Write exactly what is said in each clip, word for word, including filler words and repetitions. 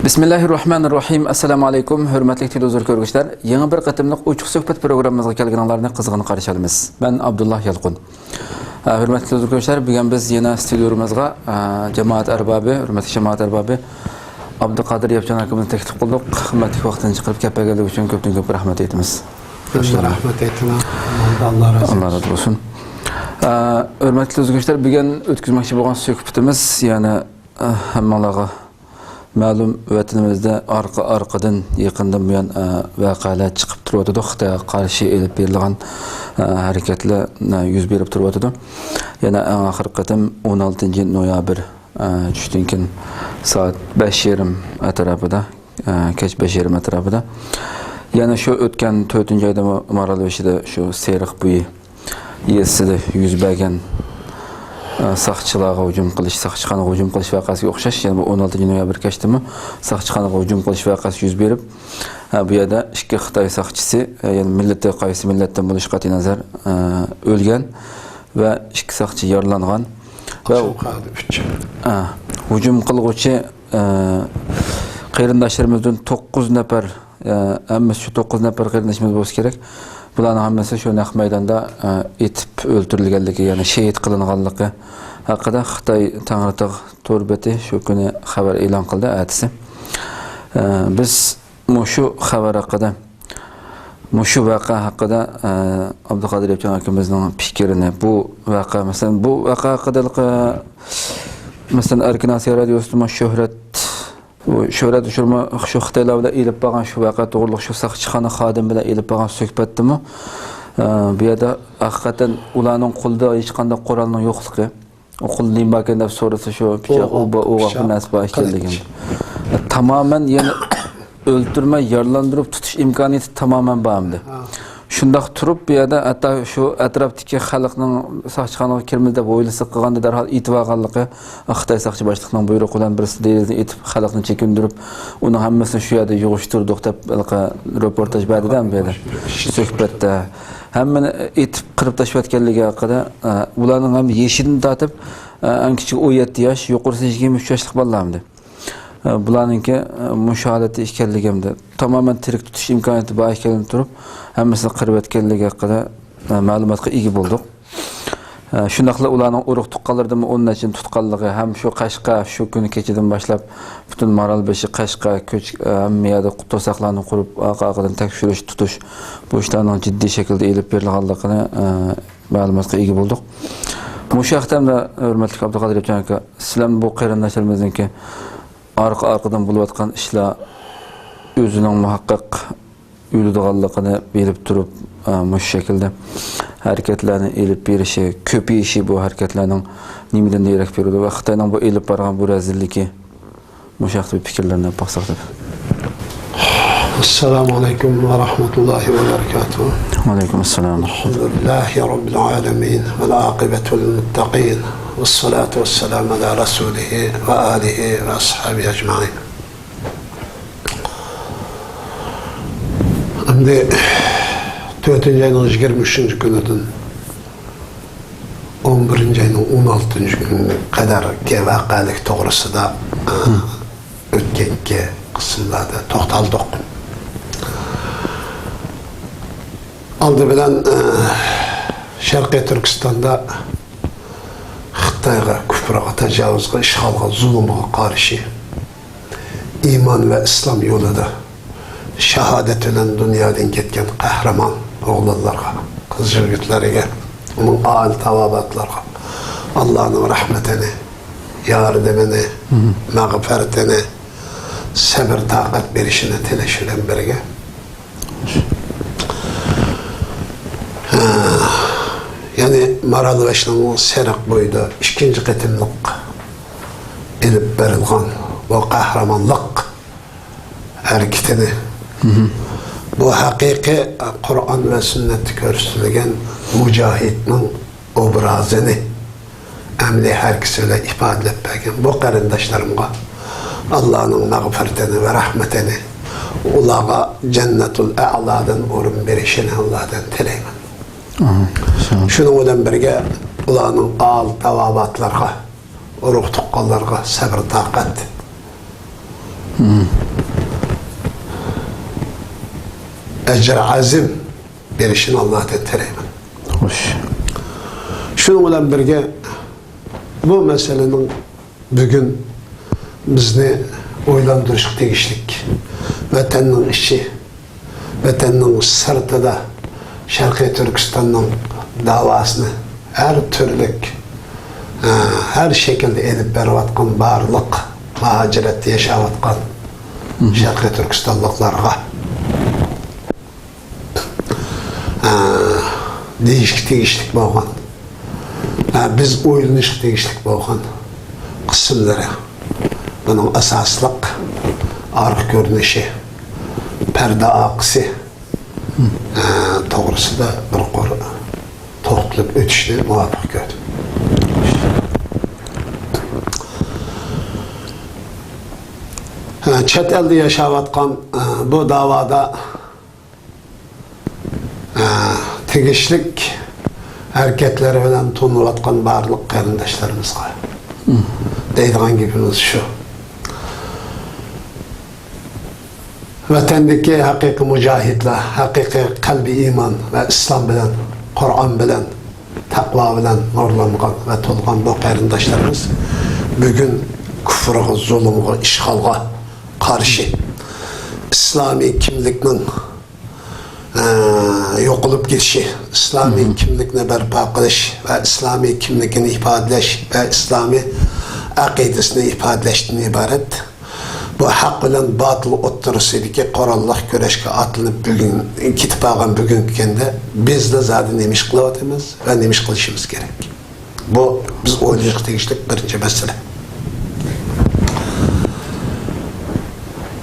بىسمىللاھىررەھمانىررەھىم. ئەسسالامۇ ئەلەيكۇم، ھۆرمەتلىك تېلېۋىزور كۆرگۈچىلەر. يېڭى بىر قېتىملىق ئوچۇق سۆھبەت پروگراممىمىزغا كەلگىنىڭلارنى قىزغىن قارشى ئالىمىز. مەن ئابدۇللا يالقۇن. ھە، ھۆرمەتلىك تېلېۋىزور كۆرگۈچىلەر، بۈگۈن بىز يەنە ستۇدىيومىزغا، ئە، جامائەت ئەربابى، ھۆرمەتلىك جامائەت ئەربابى ئابدۇقادىر ياپچان ئاكىمىزنى تەكلىپ قىلدۇق. قىممەتلىك ۋاقتىنى چىقىرىپ كەپ بەرگەنلىكى ئۈچۈن كۆپتىن كۆپ رەھمەت ئېيتىمىز. خۇش كەلدىڭ. رەھمەت ئېيتىمەن. ئاللا رازى ئاللا رازى بولسۇن. ئە، ھۆرمەتلىك تېلېۋىزور كۆرگۈچىلەر، بۈگۈن ئۆتكۈزمەكچى بولغان سۆھبىتىمىز يەنە، ئە، ھەممىڭلارغا مەلۇم، ۋەتىنىمىزدە ئارقا-ئارقىدىن يېقىندىن بۇيان، ئە، ۋەقەلەر چىقىپ تۇرۇۋاتىدۇ. خىتايغا قارشى ئېلىپ بېرىلغان، ئە، ھەرىكەتلەر، ئە، يۈز بېرىپ تۇرۇۋاتىدۇ. يەنە ئەڭ ئاخىرقى قېتىم ئون ئالتىنچى نويابىر، ئە، چۈشتىن كېيىن سائەت بەش يېرىم ئەتراپىدا، ئە، كەچ بەش يېرىم ئەتراپىدا. يەنە شۇ ئۆتكەن تۆتىنچى ئايدا مارالبېشىدا شۇ سېرىق بويى يېزىسىدا يۈز بەرگەن، ئە، ساقچىلارغا ھۇجۇم قىلىش، ساقچىخانىغا ھۇجۇم قىلىش ۋەقەسىگە ئوخشاش، يەنە بۇ ئون ئالتىنچى نويابىر كەچتىمۇ ساقچىخانىغا ھۇجۇم قىلىش ۋەقەسى يۈز بېرىپ، ئە، بۇ يەردە ئىككى خىتاي ساقچىسى، ئە، يەنى مىللىتى قايسى مىللەتتىن بولۇشى قەتئىينەزەر، ئە، ئۆلگەن ۋە ئىككى ساقچى يارىلانغان. ۋە ئاخشام قالدى ئۈچ. ئە، ھۇجۇم قىلغۇچى، ئە، قېرىنداشلىرىمىزدىن توققۇز نەپەر، ئە، ھەممىسى شۇ توققۇز نەپەر قېرىندىشىمىز بولسا كېرەك. بۇلارنىڭ ھەممىسى شۇ نەق مەيداندا، ئە، ئېتىپ ئۆلتۈرۈلگەنلىكى، يەنى شېھىت قىلىنغانلىقى ھەققىدە خىتاي تەڭرىتاغ تور بېتى شۇ كۈنى خەۋەر ئېلان قىلدى، ئەتىسى. ئە، بىز مۇشۇ خەۋەر ھەققىدە، مۇشۇ ۋەقە ھەققىدە، ئە، ئابدۇقادىر ياپچان ئاكىمىزنىڭ پىكرىنى، بۇ ۋەقە، مەسىلەن، بۇ ۋەقە ھەققىدە، مەسىلەن، ئەركىن ئاسىيا رادىيوسىدىمۇ شۆھرەت، بۇ شۆھرەت ئۇچۇرمۇ شۇ خىتايلار بىلەن ئېلىپ بارغان شۇ ۋەقە توغرۇلۇق شۇ ساقچىخانا خادىمى بىلەن ئېلىپ بارغان سۆھبەتتىمۇ، ئە، بۇ يەردە ھەقىقەتەن ئۇلارنىڭ قولىدا ھېچقانداق قورالنىڭ يوقلۇقى، ئۇ قولدا نېمە باركەن دەپ سورىسا، شۇ پىچاق، ئوق، ئوبا، ئوغاق، پىچاق، بىر نەرسە بار ئىكەنلىكىنى. قىلىچ. تامامەن يەنە ئۆلتۈرمەي، يارىلاندۇرۇپ تۇتۇش ئىمكانىيىتى تامامەن بار ئەمدى. ھا. شۇنداق تۇرۇپ، بۇ يەردە ھەتتا شۇ ئەتراپتىكى خەلقنىڭ ساقچىخانىغا كىرمىدى دەپ ھويلىسىغا قىلغاندا، دەرھال ئېتىۋالغانلىقى، خىتاي ساقچى باشلىقىنىڭ بۇيرۇقى بىلەن بىرسى دېرىزىنى ئېتىپ، خەلقنى چېكىندۈرۈپ، ئۇنىڭ ھەممىسىنى شۇ يەردە يىغىشتۇردۇق دەپ، ھېلىقى رېپورتاژ بەردى-دە بۇ يەردە. سۆھبەتتە. ھەممىنى ئېتىپ، قىرىپ تاشلىۋەتكەنلىكى ھەققىدە، ئە، ئۇلارنىڭ ھەم يېشىدىن تارتىپ، ئە، ئەڭ كىچىكى ئون يەتتە ياش، يۇقىرىسى يىگىرمە ئۈچ ياشلىق بالىلار ئەمدى. ئە، بۇلارنىڭكى، ئە، مۇشۇ ھالەتتە ئىكەنلىكى ھەمدە تامامەن تىرىك تۇتۇش ئىمكانىيىتى بار ئىكەنلىكىنى تۇرۇپ، ھەممىسىنى قىرىۋەتكەنلىكى ھەققىدە، ئە، مەلۇماتقا ئىگە بولدۇق. ئە، شۇنداقلا ئۇلارنىڭ ئۇرۇق تۇغقانلىرىدىنمۇ ئون نەچچىنى تۇتقانلىقى ھەم شۇ قەشقەر شۇ كۈنى كېچىدىن باشلاپ پۈتۈن مارالبېشى، قەشقەر، كۆچ-، ئە، ھەممە يەردە توساقلارنى قۇرۇپ، ئارقا-ئارقىدىن تەكشۈرۈش، تۇتۇش، بۇ ئىشلارنىڭ جىددىي شەكىلدە ئېلىپ بېرىلغانلىقىنى، ئە، مەلۇماتقا ئىگە بولدۇق. مۇشۇ ھەقتە ھەمدە ھۆرمەتلىك ئابدۇقادىر ياپچان ئاكا، سىلەرمۇ بۇ قېرىنداشلىرىمىزنىڭكى ئارقا-ئارقىدىن بولۇۋاتقان ئىشلار ئۆزىنىڭ مۇھەققەق ئۆلىدىغانلىقىنى بىلىپ تۇرۇپ، ئە، مۇشۇ شەكىلدە ھەرىكەتلەرنى ئېلىپ بېرىشى، كۆپىيىشى بۇ ھەرىكەتلەرنىڭ نېمىدىن دېرەك بېرىدۇ ۋە خىتاينىڭ بۇ ئېلىپ بارغان بۇ رەزىللىكى، مۇشۇ ھەقتە بىر پىكىرلەرنى ئاپ باقساق دەپ. السلام عليكم ورحمة الله وبركاته. ۋەئەلەيكۇم ئەسسالام. الحمد لله رب العالمين والعاقبة للمتقين والصلاة والسلام على رسوله وآله وأصحابه أجمعين. ئەمدى تۆتىنچى ئاينىڭ يىگىرمە ئۈچىنچى كۈنىدىن ئون بىرىنچى ئاينىڭ ئون ئالتىنچى كۈنىگە قەدەركى ۋەقەلىك توغرىسىدا، ئە، ئۆتكەنكى قىسىملاردا توختالدۇق. ئالدى بىلەن، ئە، شەرقىي تۈركىستاندا خىتايغا، كۇفرىغا، تاجاۋۇزغا، ئىشغالغا، زۇلۇمغا قارشى ئىمان ۋە ئىسلام يولىدا شاھادەت بىلەن دۇنيادىن كەتكەن قەھرىمان ئوغلانلارغا، قىز يىگىتلەرگە، ئۇنىڭ ئائىلە تاۋابىئاتلىرىغا ئاللانىڭ رەھمىتىنى، ياردىمىنى، مەغپىرىتىنى، سەبىر-تاقەت بېرىشىنى تىلەش بىلەن بىرگە، ھە، يەنى مارالبېشىنىڭ سېرىق بويىدا ئىككىنچى قېتىملىق ئېلىپ بېرىلغان بۇ قەھرىمانلىق ھەرىكىتىنى، بۇ ھەقىقىي قۇرئان ۋە سۈننەتتە كۆرسىتىلگەن مۇجاھىدنىڭ ئوبرازىنى ئەمەلىي ھەرىكىتى بىلەن ئىپادىلەپ بەرگەن بۇ قېرىنداشلىرىمغا ئاللانىڭ مەغپىرىتىنى ۋە رەھمىتىنى، ئۇلارغا جەننەتۇل ئەئلادىن ئورۇن بېرىشىنى ئاللادىن تىلەيمەن. ئاھا، شۇنىڭ بىلەن بىرگە، ئۇلارنىڭ ئائىلە تاۋابىئاتلىرىغا، ئۇرۇق تۇغقانلىرىغا سەبىر-تاقەت، ئەجرى ئەزىم بېرىشىنى ئاللادىن تىلەيمەن. خوش. شۇنىڭ بىلەن بىرگە، بۇ مەسىلىنىڭ بۈگۈن بىزنى ئويلاندۇرۇشقا تېگىشلىك، ۋەتەننىڭ ئىچى، ۋەتەننىڭ سىرتىدا شەرقىي تۈركىستاننىڭ داۋاسىنى ھەر تۈرلۈك، ئە، ھەر شەكىلدە ئېلىپ بېرىۋاتقان بارلىق مۇھاجىرەتتە ياشاۋاتقان شەرقىي تۈركىستانلىقلارغا ئە، دېيىشكە تېگىشلىك بولغان، ئە، بىز ئويلىنىشقا تېگىشلىك بولغان قىسىملىرى، بۇنىڭ ئاساسلىق ئارقا كۆرۈنۈشى، پەردە ئارقىسى، ئە، توغرىسىدا بىر قۇر توختىلىپ ئۆتۈشنى مۇۋاپىق كۆردۈم. ئە، چەت ئەلدە ياشاۋاتقان، ئە، بۇ داۋادا ئە، تېگىشلىك ھەرىكەتلىرى بىلەن تونۇلۇۋاتقان بارلىق قېرىنداشلىرىمىزغا دەيدىغان گېپىمىز شۇ. ۋەتەندىكى ھەقىقىي مۇجاھىدلار، ھەقىقىي قەلبىي ئىمان ۋە ئىسلام بىلەن، قۇرئان بىلەن، تەقۋا بىلەن نۇرلانغان ۋە تولغان بۇ قېرىنداشلىرىمىز بۈگۈن كۇفرغا، زۇلۇمغا، ئىشغالغا قارشى ئىسلامىي كىملىكنىڭ ئە، يوقىلىپ كېتىشى، ئىسلامىي كىملىكنى بەرپا قىلىش ۋە ئىسلامىي كىملىكىنى ئىپادىلەش ۋە ئىسلامىي ئەقىدىسىنى ئىپادىلەشتىن ئىبارەت. بۇ ھەق بىلەن باتىل ئوتتۇرىسىدىكى قوراللىق كۈرەشكە ئاتلىنىپ، بۈگۈن كېتىپ قالغان بۈگۈنكى كۈندە بىزلا زادى نېمە ئىش قىلىۋاتىمىز ۋە نېمە ئىش قىلىشىمىز كېرەك؟ بۇ بىز ئويلىشىشقا تېگىشلىك بىرىنچى مەسىلە.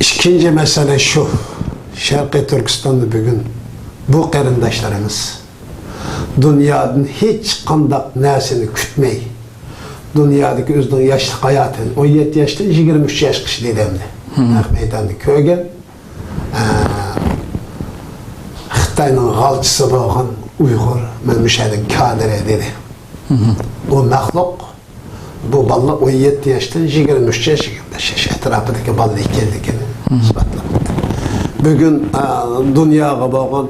ئىككىنچى مەسىلە شۇ، شەرقىي تۈركىستاندا بۈگۈن بۇ قېرىنداشلىرىمىز دۇنيادىن ھېچقانداق نەرسىنى كۈتمەي، دۇنيادىكى ئۆزىنىڭ ياشلىق ھاياتىنى، ئون يەتتە ياشتىن يىگىرمە ئۈچ ياشقىچە دېدى ئەمدى. نەق مەيداندا كۆرگەن. ئە، خىتاينىڭ غالچىسى بولغان ئۇيغۇر، مەن مۇشۇنىڭ كادىرى دېدى. ئۇ مەخلۇق، بۇ بالىلار ئون يەتتە ياشتىن يىگىرمە ئۈچ ياش، يىگىرمە بەش ياش ئەتراپىدىكى بالىلار ئىكەنلىكىنى ئىسپاتلىماقتا. بۈگۈن، ئە، دۇنياغا بولغان،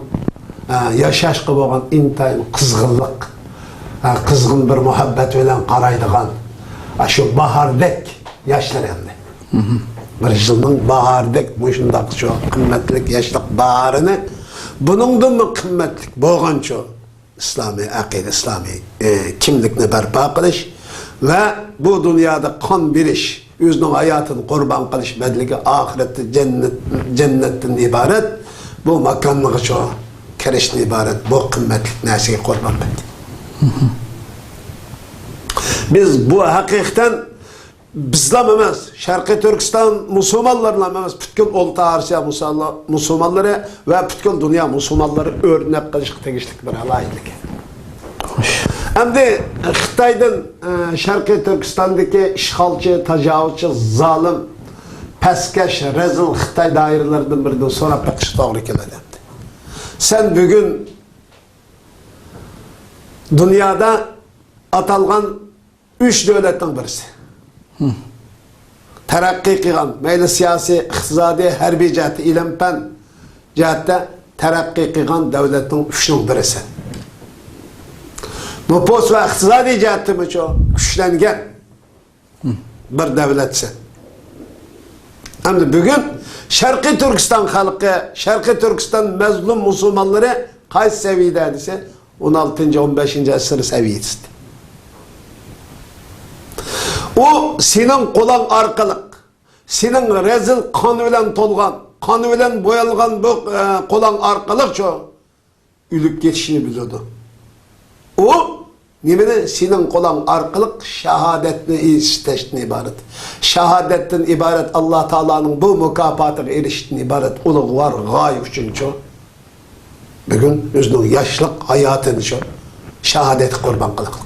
ئە، ياشاشقا بولغان ئىنتايىن قىزغىنلىق، ئە، قىزغىن بىر مۇھەببەت بىلەن قارايدىغان، ئە، شۇ باھاردەك ياشلار ئەمدى. بىر يىلنىڭ باھارىدەك مۇشۇنداق شۇ قىممەتلىك ياشلىق باھارىنى، بۇنىڭدىنمۇ قىممەتلىك بولغانچۇ ئىسلامىي ئەقىدە، ئىسلامىي، ئى، كىملىكنى بەرپا قىلىش ۋە بۇ دۇنيادا قان بېرىش، ئۆزىنىڭ ھاياتىنى قۇربان قىلىش بەدىلىگە ئاخىرەتتە جەننەت، جەننەتتىن ئىبارەت بۇ ماكاننىغىچۇ كىرىشتىن ئىبارەت بۇ قىممەتلىك نەرسىگە قۇربان بەردى. بىز بۇ ھەقىقەتەن بىزلام ئەمەس، شەرقىي تۈركىستان مۇسۇلمانلىرىلام ئەمەس، پۈتكۈل ئورتا ئاسىيا مۇسۇلمانلىرى ۋە پۈتكۈل دۇنيا مۇسۇلمانلىرى ئۆرنەك قىلىشقا تېگىشلىك بىر ئالاھىدىلىك. ئەمدى خىتايدىن، ئە، شەرقىي تۈركىستاندىكى ئىشغالچى، تاجاۋۇزچى، زالىم، پەسكەش، رەزىل خىتاي دائىرىلىرىدىن بىرىدىن سوراپ بېقىشقا توغرا كېلىدۇ ئەمدى. سەن بۈگۈن دۇنيادا ئاتالغان ئۈچ دۆلەتنىڭ بىرسى. تەرەققىي قىلغان، مەيلى سىياسىي، ئىقتىسادىي، ھەربىي جەھەتتە، ئىلىم-پەن جەھەتتە تەرەققىي قىلغان دۆلەتنىڭ ئۈچنىڭ بىرىسى. نوپۇس ۋە ئىقتىسادىي جەھەتتىمۇچۇ كۈچلەنگەن بىر دۆلەتسەن. ئەمدى بۈگۈن شەرقىي تۈركىستان خەلقى، شەرقىي تۈركىستان مەزلۇم مۇسۇلمانلىرى قايسى سەۋىيەدە دېسە، ئون ئالتىنچى، ئون بەشىنچى ئەسىر سەۋىيەسىدە. ئۇ سېنىڭ قولۇڭ ئارقىلىق، سېنىڭ رەزىل قان بىلەن تولغان، قان بىلەن بويالغان بۇ، ئە، قولۇڭ ئارقىلىقچۇ ئۆلۈپ كېتىشنى بىلىدۇ. ئۇ نېمىنى؟ سېنىڭ قولۇڭ ئارقىلىق شاھادەتنى ئىستەشتىن ئىبارەت. شاھادەتتىن ئىبارەت ئاللا تائالانىڭ بۇ مۇكاپاتىغا ئېرىشىشتىن ئىبارەت ئۇلۇغۋار غايە ئۈچۈنچۇ بۈگۈن ئۆزىنىڭ ياشلىق ھاياتىنىچۇ شاھادەتكە قۇربان قىلغان.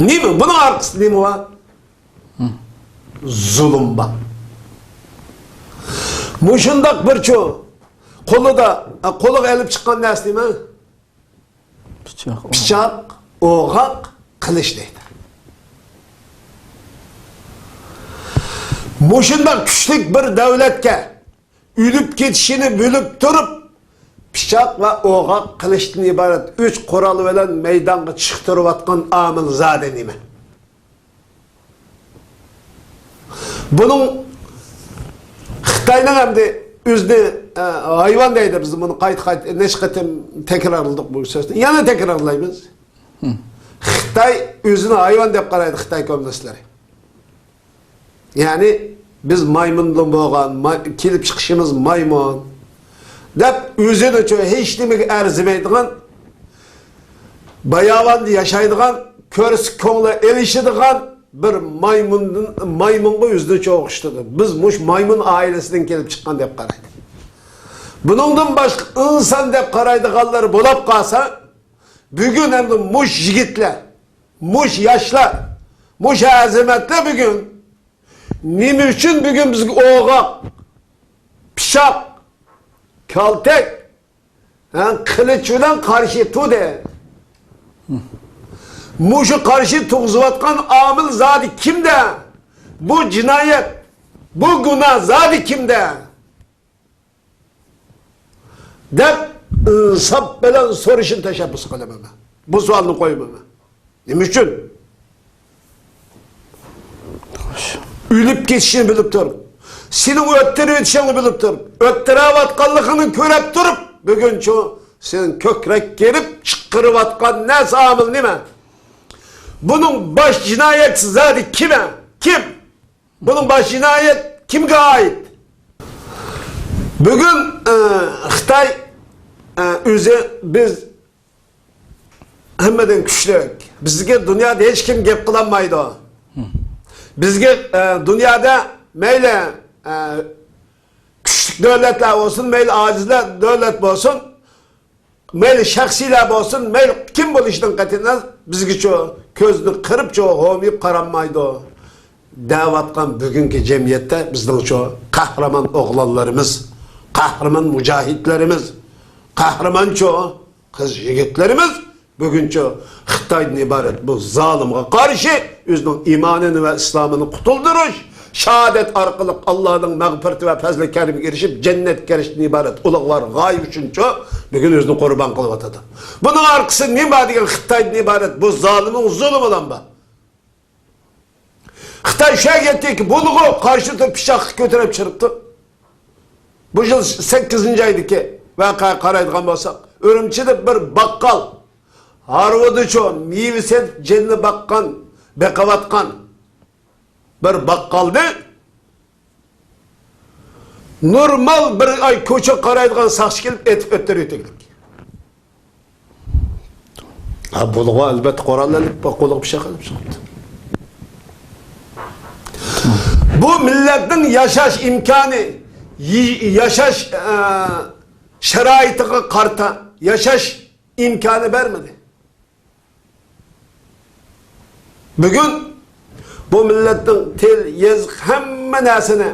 نېمە؟ بۇنىڭ ئارقىسىدا نېمە بار؟ زۇلۇم بار. مۇشۇنداق بىرچۇ قولىدا، قولىغا ئېلىپ چىققان نەرسە نېمە؟ پىچاق، پىچاق، ئوغاق، قىلىچ دەيدۇ. مۇشۇنداق كۈچلۈك بىر دۆلەتكە ئۆلۈپ كېتىشىنى بىلىپ تۇرۇپ، پىچاق ۋە ئوغاق، قىلىچتىن ئىبارەت ئۈچ قورال بىلەن مەيدانغا چىقتۇرۇۋاتقان ئامىل زادى نېمە؟ بۇنىڭ خىتاينىڭ ئەمدى ئۆزىنى، ئە، ھايۋان دەيدۇ، بىز بۇنى قايتا-قايتا نەچچە قېتىم تەكرارلىدۇق بۇ سۆزنى. يەنە تەكرارلايمىز. خىتاي ئۆزىنى ھايۋان دەپ قارايدۇ، خىتاي كوممۇنىستلىرى. يەنى بىز مايمۇندىن بولغان، ماي-، كېلىپ چىقىشىمىز مايمۇن دەپ ئۆزىنىچۇ ھېچنېمىگە ئەرزىمەيدىغان، باياۋاندا ياشايدىغان، كۆرسە كۆڭلى ئېلىشىدىغان بىر مايمۇندىن، مايمۇنغا ئۆزىنىچۇ ئوخشىتىدۇ. بىز مۇشۇ مايمۇن ئائىلىسىدىن كېلىپ چىققان دەپ قارايدۇ. بۇنىڭدىن باشقا ئىنسان دەپ قارايدىغانلار بولاپ قالسا، بۈگۈن ئەمدى مۇش يىگىتلەر، مۇش ياشلار، مۇش ئەزىمەتلەر بۈگۈن نېمە ئۈچۈن بۈگۈن بىزگە ئوغاق، پىچاق، كالتەك، ھە، قىلىچ بىلەن قارشى تۇردى؟ مۇشۇ قارشى تۇرغۇزۇۋاتقان ئامىل زادى كىمدە؟ بۇ جىنايەت، بۇ گۇناھ زادى كىمدە؟ دەپ ئىنساپ بىلەن سورىشىنى تەشەببۇس قىلىمەن مەن. بۇ سوئالنى قويىمەن مەن. نېمە ئۈچۈن؟ ئۆلۈپ كېتىشىنى بىلىپ تۇرۇپ، سېنىڭ ئۆتتۈرۈۋېتىشىڭنى بىلىپ تۇرۇپ، ئۆتتۈرەۋاتقانلىقىڭنى كۆرۈپ تۇرۇپ، بۈگۈنچۇ سېنىڭ كۆكرەك كېرىپ چىقىرىۋاتقان نەرسە ئامىل نېمە؟ بۇنىڭ باش جىنايەتچىسى زادى كىم؟ كىم؟ بۇنىڭ باش جىنايەت كىمگە ئائىت؟ بۈگۈن، ئە، خىتاي، ئە، ئۆزى بىز ھەممىدىن كۈچلۈك. بىزگە دۇنيادا ھېچكىم گەپ قىلالمايدۇ. بىزگە، ئە، دۇنيادا مەيلى، ئە، كۈچلۈك دۆلەتلەر بولسۇن، مەيلى ئاجىزلار دۆلەت بولسۇن، مەيلى شەخسىيلەر بولسۇن، مەيلى كىم بولۇشىدىن قەتئىينەزەر، بىزگىچۇ كۆزنى قىرىپچۇ ھومىيىپ قارالمايدۇ دەۋاتقان بۈگۈنكى جەمئىيەتتە بىزنىڭچۇ قەھرىمان ئوغلانلىرىمىز، قەھرىمان مۇجاھىدلىرىمىز، قەھرىمانچۇ قىز يىگىتلىرىمىز بۈگۈنچۇ خىتايدىن ئىبارەت بۇ زالىمغا قارشى ئۆزىنىڭ ئىمانىنى ۋە ئىسلامىنى قۇتۇلدۇرۇش، شاھادەت ئارقىلىق ئاللانىڭ مەغپىرىتى ۋە پەزلى كەرىمىگە ئېرىشىپ، جەننەتكە ئېرىشىشتىن ئىبارەت ئۇلۇغۋار غايە ئۈچۈنچۇ بۈگۈن ئۆزىنى قۇربان قىلىۋاتىدۇ. بۇنىڭ ئارقىسىدا نېمە بار دېگەن خىتايدىن ئىبارەت بۇ زالىمنىڭ زۇلۇمىدىن بار. خىتاي شۇ يەرگە يەتتىكى، بۇنىغۇ قارشى تۇرۇپ پىچاق كۆتۈرۈپ چىقىپتۇ. بۇ يىل سەككىزىنچى ئايدىكى ۋەقەگە قارايدىغان بولساق، ئۈرۈمچىدە بىر باققال، ھارۋىدىچۇ مېۋە سېتىپ جېنىنى باققان، بېقىۋاتقان بىر باققالنى نورمال بىر ئاي كوچا قارايدىغان ساقچى كېلىپ ئېتىپ ئۆتتۈرۈۋېتىگلىك. ھە، بۇلىغۇ ئەلۋەتتە قورال ئېلىپ، قولىغا پىچاق ئېلىپ چىقىپتۇ. بۇ مىللەتنىڭ ياشاش ئىمكانى، يي-، ياشاش، ئە، شارائىتىغا قارىتا ياشاش ئىمكانى بەرمىدى. بۈگۈن بۇ مىللەتنىڭ تىل، يېزىق، ھەممە نەرسىنى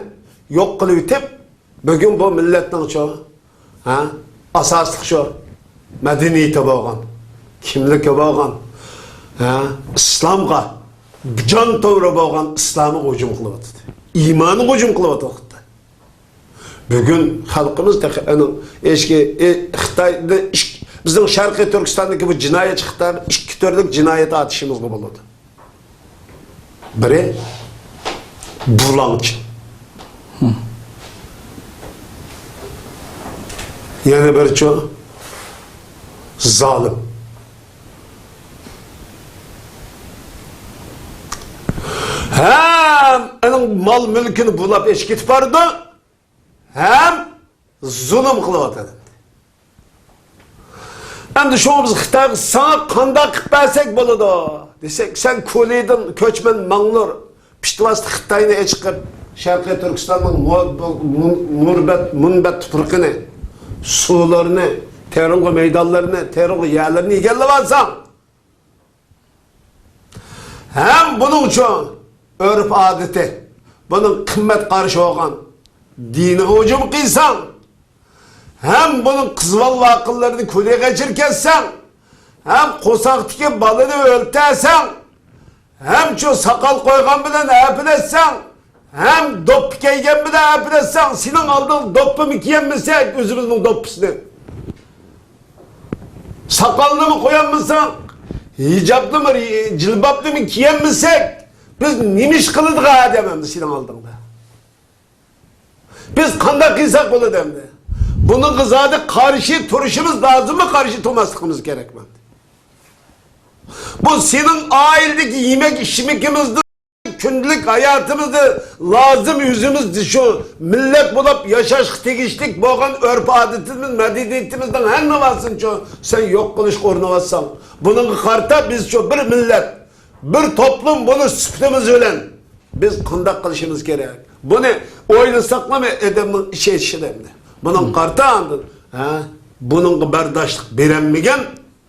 يوق قىلىۋېتىپ، بۈگۈن بۇ مىللەتنىڭچۇ، ھە، ئاساسلىق شۇ مەدەنىيىتى بولغان، كىملىكى بولغان، ھە، ئىسلامغا، جان تومۇرى بولغان ئىسلامغا ھۇجۇم قىلىۋاتىدۇ. ئىمانغا ھۇجۇم قىلىۋاتىدۇ. بۈگۈن خەلقىمىز تېخى ئېنىڭ ئىچكى، ئى، خىتاينى ئىك-، بىزنىڭ شەرقىي تۈركىستاندىكى بۇ جىنايەتچى خىتايغا ئىككى تۈرلۈك جىنايەت ئاتىشىمىزغا بولىدۇ. بىرى بۇلاڭچى. يەنە بىرىچۇ زالىم. ھەم ئېنىڭ مال مۈلكىنى بۇلاپ ئېچىپ كېتىپ بارىدۇ. ھەم زۇلۇم قىلىۋاتىدۇ. ئەمدى شۇڭا بىز خىتايغا ساڭا قانداق قىلىپ بەرسەك بولىدۇ دېسەك، سەن كۇلىدىن كۆچمەن ماڭلۇر، پىتۋاستا خىتاينى ئېچىقىپ، شەرقىي تۈركىستاننىڭ مۇ-، بۇ-، مۇ-، مۇربەت، مۇنبەت تۇپرىقىنى، سۇلىرىنى، تېرىلغۇ مەيدانلىرىنى، تېرىلغۇ يەرلىرىنى ئىگىلىۋالساڭ، ھەم بۇنىڭچۇ ئۆرپ-ئادىتى، بۇنىڭ قىممەت قارىشى بولغان دىنىغا ھۇجۇم قىلساڭ، ھەم بۇنىڭ قىز بالا ۋاقىللىرىنى كۈلىگە قېچىرىپ كەتسەڭ، ھەم قورساقتىكى بالىنى ئۆلتۈرسەڭ، ھەم شۇ ساقال قويغان بىلەن ھەپىلەتسەڭ، ھەم دوپپا كىيگەنمىدە ئەپىرەتسەڭ، سېنىڭ ئالدىڭدا دوپپىمۇ كىيەلمىسەك، ئۆزىمىزنىڭ دوپپىسىنى. ساقالنىمۇ قويالمىساق، ھىجابنىمۇ، جىلبابنىمۇ كىيەلمىسەك، بىز نېمە ئىش قىلىدىغان ئادەم ئەمدى سېنىڭ ئالدىڭدا؟ بىز قانداق قىلساق بولىدۇ ئەمدى؟ بۇنىڭغا زادى قارشى تۇرۇشىمىز لازىممۇ، قارشى تۇرماسلىقىمىز كېرەكمۇ؟ بۇ سېنىڭ ئائىلىدىكى يېمەك ئىچمىكىمىزدىن، كۈندىلىك ھاياتىمىزدا لازىم ئۆزىمىز شۇ مىللەت بولۇپ ياشاشقا تېگىشلىك بولغان ئۆرپ-ئادىتىمىز، مەدەنىيىتىمىزنىڭ ھەممىسىنى شۇ سەن يوق قىلىشقا ئۇرۇنۇۋاتساڭ، بۇنىڭغا قارىتا بىز شۇ بىر مىللەت، بىر توپلۇم بولۇش سۈپىتىمىز بىلەن بىز قانداق قىلىشىمىز كېرەك؟ بۇنى ئويلىساقلىمۇ ئادەمنىڭ ئىچى ئېچىشىدۇ ئەمدى. بۇنىڭغا قارىتا ئاندىن، ھە، بۇنىڭغا بەرداشلىق بېرەلمىگەن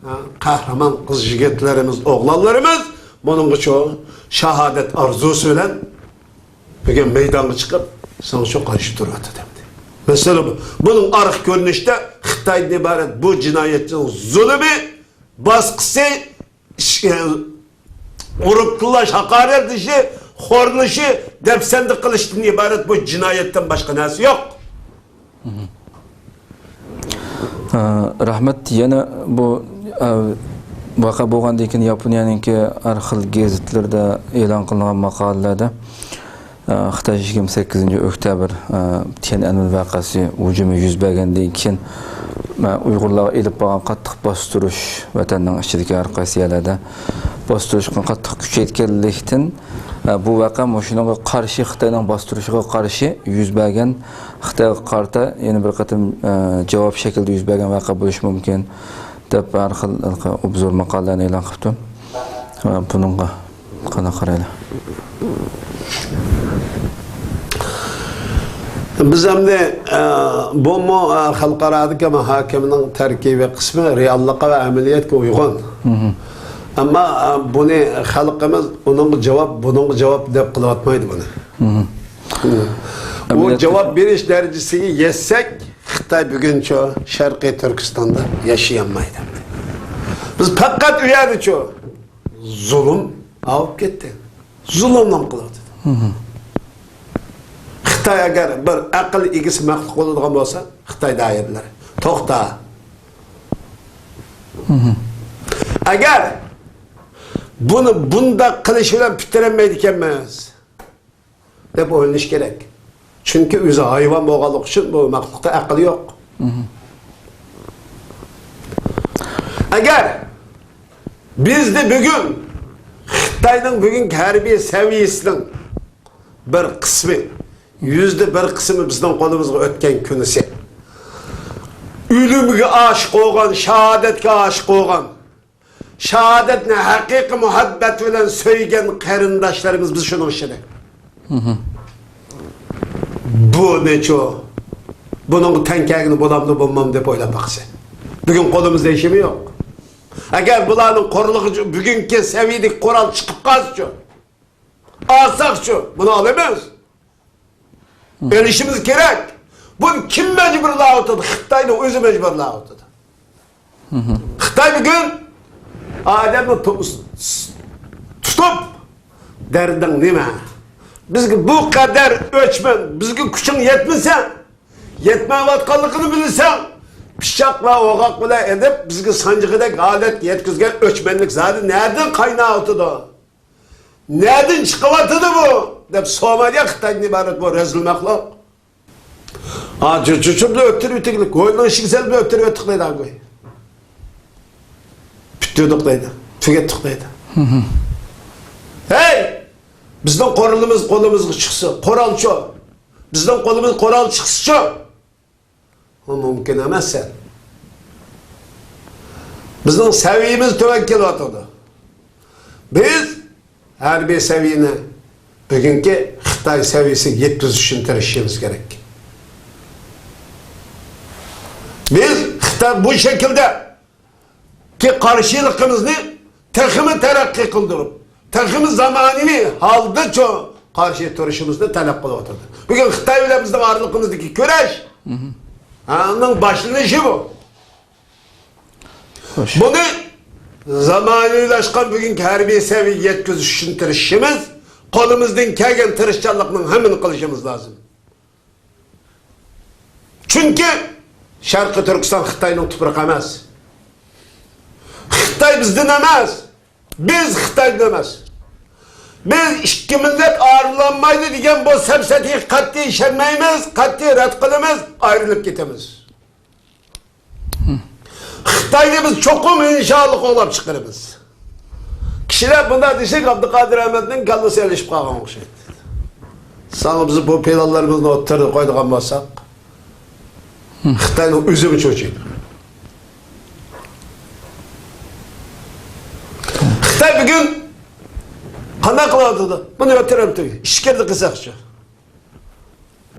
ھە، قەھرىمان قىز-يىگىتلىرىمىز، ئوغلانلىرىمىز بۇنىڭغىچۇ شاھادەت ئارزۇسى بىلەن بۈگۈن مەيدانغا چىقىپ، ساڭا شۇ قارشى تۇرۇۋاتىدۇ ئەمدى. مەسىلە بۇ. بۇنىڭ ئارقا كۆرۈنۈشتە خىتايدىن ئىبارەت بۇ جىنايەتچىنىڭ زۇلۇمى، باسقۇسى، ئىش-، ئۇرۇپ تىللاش، ھاقارەتلىشى، خورلىشى، دەپسەندە قىلىشتىن ئىبارەت بۇ جىنايەتتىن باشقا نەرسە يوق. ئە، رەھمەت. يەنە بۇ، ئە، ۋەقە بولغاندىن كېيىن ياپونىيەنىڭكى ھەر خىل گېزىتلىرىدە ئېلان قىلىنغان ماقالىلەردە، ئە، خىتاي يىگىرمە سەككىزىنچى ئۆكتەبىر، ئە، تيەنئەنمېن ۋەقەسى ھۇجۇمى يۈز بەرگەندىن كېيىن، ئە، ئۇيغۇرلارغا ئېلىپ بارغان قاتتىق باستۇرۇش، ۋەتەننىڭ ئىچىدىكى ھەر قايسى يەرلەردە باستۇرۇشقا قاتتىق كۈچەيتكەنلىكتىن، ئە، بۇ ۋەقە مۇشۇنىڭغا قارشى، خىتاينىڭ باستۇرۇشىغا قارشى يۈز بەرگەن، خىتايغا قارىتا يەنە بىر قېتىم، ئە، جاۋاب شەكلىدە يۈز بەرگەن ۋەقە بولۇشى مۇمكىن، دەپ ھەر خىل ھېلىقى ئوبزور ماقالىلەرنى ئېلان قىپتۇ. ئە، بۇنىڭغا قانداق قارايلى؟ بىز ئەمدى، ئە، بۇمۇ، ئە، خەلقئارادىكى مۇھاكىمىنىڭ تەركىبىي قىسمى، رېئاللىققا ۋە ئەمەلىيەتكە ئۇيغۇن. ئەمما، ئە، بۇنى خەلقىمىز ئۇنىڭغا جاۋاب، بۇنىڭغا جاۋاب دەپ قىلىۋاتمايدۇ بۇنى. ئۇ ئەمەلىيەتتە جاۋاب بېرىش دەرىجىسىگە يەتسەك، خىتاي بۈگۈنچۇ شەرقىي تۈركىستاندا ياشىيالمايدۇ. بىز پەقەت ئۇ يەردىچۇ زۇلۇم ئاۋۇپ كەتتى. زۇلۇمنى قىلىۋاتىدۇ. خىتاي ئەگەر بىر ئەقىل ئىگىسى مەخلۇق بولىدىغان بولسا، خىتاي دائىرىلىرى، توختا. ئەگەر بۇنى بۇنداق قىلىش بىلەن پۈتتۈرەلمەيدىكەنمىز، دەپ ئويلىنىش كېرەك. چۈنكى ئۆزى ھايۋان بولغانلىقى ئۈچۈن بۇ مەخلۇقتا ئەقىل يوق. ئەگەر بىزدە بۈگۈن خىتاينىڭ بۈگۈنكى ھەربىي سەۋىيەسىنىڭ بىر قىسمى، يۈزدە بىر قىسمى بىزنىڭ قولىمىزغا ئۆتكەن كۈنىسى، ئۆلۈمگە ئاشىق بولغان، شاھادەتكە ئاشىق بولغان، شاھادەتنى ھەقىقىي مۇھەببەت بىلەن سۆيگەن قېرىنداشلىرىمىز بىز شۇنىڭ ئىچىدە. بۇنىچۇ، بۇنىڭغا تەڭ كەلگىلى بولامدۇ، بولمامدۇ دەپ ئويلاپ باقسا. بۈگۈن قولىمىزدا ھېچنېمە يوق. ئەگەر بۇلارنىڭ قورالىغا بۈگۈنكى سەۋىيەدىكى قورال چىقىپ قالسىچۇ، ئالساقچۇ، بۇنى ئالىمىز. ئېلىشىمىز كېرەك. بۇنى كىم مەجبۇرلاۋاتىدۇ؟ خىتاينىڭ ئۆزى مەجبۇرلاۋاتىدۇ. خىتاي بۈگۈن ئادەمنى تو-، تۇتۇپ، دەردىڭ نېمە؟ بىزگە بۇ قەدەر ئۆچمەن، بىزگە كۈچۈڭ يەتمىسە، يەتمەيۋاتقانلىقىنى بىلسەڭ، پىچاق ۋە ئوغاق بىلەن ئېلىپ، بىزگە سانجىغۇدەك ھالەتكە يەتكۈزگەن ئۆچمەنلىك زادى نەدىن قايناۋاتىدۇ؟ نەدىن چىقىۋاتىدۇ بۇ؟ دەپ سومالىيە خىتايدىن ئىبارەت بۇ رەزىل مەخلۇق. ھا، چۇ-، چۇچۇردا ئۆتتۈرۈپ ئۆتۈكلۈك، ھويلىنىڭ ئىشىكى سەل ئۆتتۈرۈپ ئۆتۈك دەيدۇ، ھا، گوي. پۈتتۈردۇق دەيدۇ، تۈگەتتۇق دەيدۇ. ھەي! بىزنىڭ قورالىمىز قولىمىزغا چىقسا، قورالچۇ. بىزنىڭ قولىمىز قورال چىقسىچۇ. ئۇ مۇمكىن ئەمەس سەن. بىزنىڭ سەۋىيىمىز تۆۋەن كېلىۋاتىدۇ. بىز ھەربىي سەۋىيىنى بۈگۈنكى خىتاي سەۋىيىسىگە يەتكۈزۈش ئۈچۈن تىرىشىشىمىز كېرەك. بىز خىتاي بۇ شەكىلدە كى قارشىلىقىمىزنى تېخىمۇ تەرەققىي قىلدۇرۇپ، تېخىمۇ زامانىۋى ھالدا چوڭ قارشى تۇرۇشىمىزنى تەلەپ قىلىۋاتىدۇ. بۈگۈن خىتاي بىلەن بىزنىڭ ئارىلىقىمىزدىكى كۈرەش، ھە، ئۇنىڭ باشلىنىشى بۇ. خوش. بۇنى زامانىۋىلاشقان بۈگۈنكى ھەربىي سەۋىيەگە يەتكۈزۈش ئۈچۈن تىرىشىشىمىز، قولىمىزدىن كەلگەن تىرىشچانلىقنىڭ ھەممىنى قىلىشىمىز لازىم. چۈنكى شەرقىي تۈركىستان خىتاينىڭ تۇپرىقى ئەمەس. خىتاي بىزدىن ئەمەس. بىز خىتايدىن ئەمەس. بىز ئىككى مىللەت ئايرىلالمايدۇ دېگەن بۇ سەپسەتىگە قەتئىي ئىشەنمەيمىز، قەتئىي رەت قىلىمىز، ئايرىلىپ كېتىمىز. خىتاينى بىز چوقۇم ئىنشائاللا قوغلاپ چىقىرىمىز. كىشىلەر بۇنداق دېسەك، ئابدۇقادىر ئەمەتنىڭ كاللىسى ئېلىشىپ قالغان ئوخشايدۇ. ساڭا بىز بۇ پىلانلىرىمىزنى ئوتتۇرىغا قويىدىغان بولساق، خىتاينىڭ ئۆزىمۇ چۆچۈيدۇ. خىتاي بۈگۈن قانداق قىلىۋاتىدۇ؟ بۇنى ئۆتتۈرەمتى ئىچكىرىدە قىلساقچۇ؟